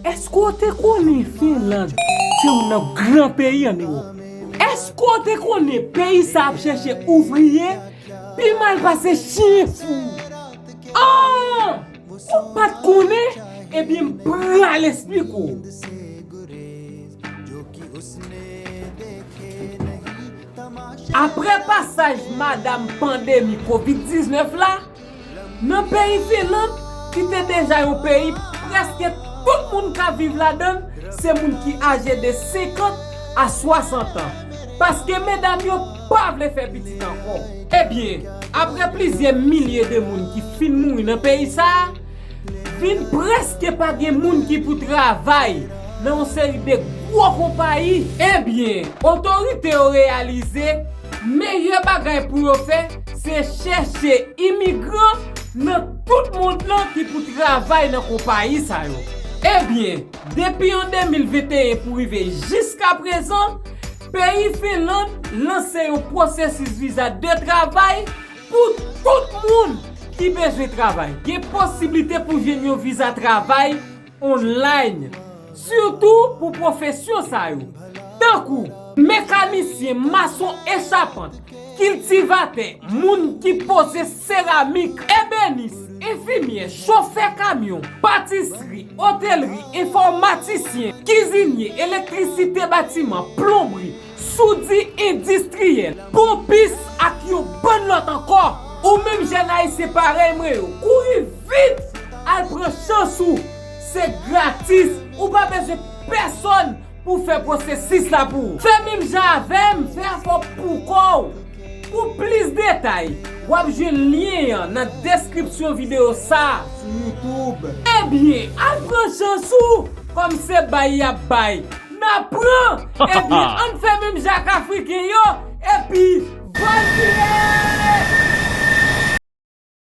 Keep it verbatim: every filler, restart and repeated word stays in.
Èske w te konnen Finland se youn nan gran peyi ann Ewòp? Èske w te konnen peyi sa ap chèche ouvriye pi mal pase chen fou? Ah! Ou pa t konnen? Ebyen, m pral esplike w. Apre pasaj madanm pandemi kovid diznèf la, nan peyi Finland, ki te deja yon peyi prèske tout moun ka viv ladan l, se moun ki aje de senkant a swasant an. Paske medam yo pa vle fè pitit ankò. Ebyen, apre plizyè milye de moun ki fin mouri nan peyi sa a, vin prèske pa gen moun ki pou travay nan yon seri de gwo konpayi. Ebyen, otorite yo reyalize meyè bagay pou yo fè se chèche imigran nan tout mond lan ki pou travay nan konpayi sa yo. Ebyen, depi an de mil venteyen pou rive jiska prezan, peyi Finland lanse yon pwosesis viza de travay pou tout moun ki bezwen travay. Gen posiblite pou jwenn yon viza travay online, sitou pou pwofesyon sa yo, tankou mekanisyen, mason e chapant, kiltivatè, moun ki poze seramik, ebenis, enfimyè, chofè kamyon, patisri, otelri, enfòmatisyen, kizinye, elektrisite batiman, plonbri, soudi endistriyèl, ponpis ak yon bann lòt ankò. Ou menm jèn ayisyen parèy mwen yo, kouri vit al pran chans ou. Se gratis. Ou pa bezwen pèsonn pou fè pwosesis la pou ou. Fè menm jan avè m, fè afè w pou kò w. Pou plis detay, w ap jwenn lyen an nan deskripsyon videyo sa a sou YouTube. Ebyen, al pran chans ou, kòm se bay y ap bay, n a pran. Ebyen, ann fè menm jan ak Afriken yo, epi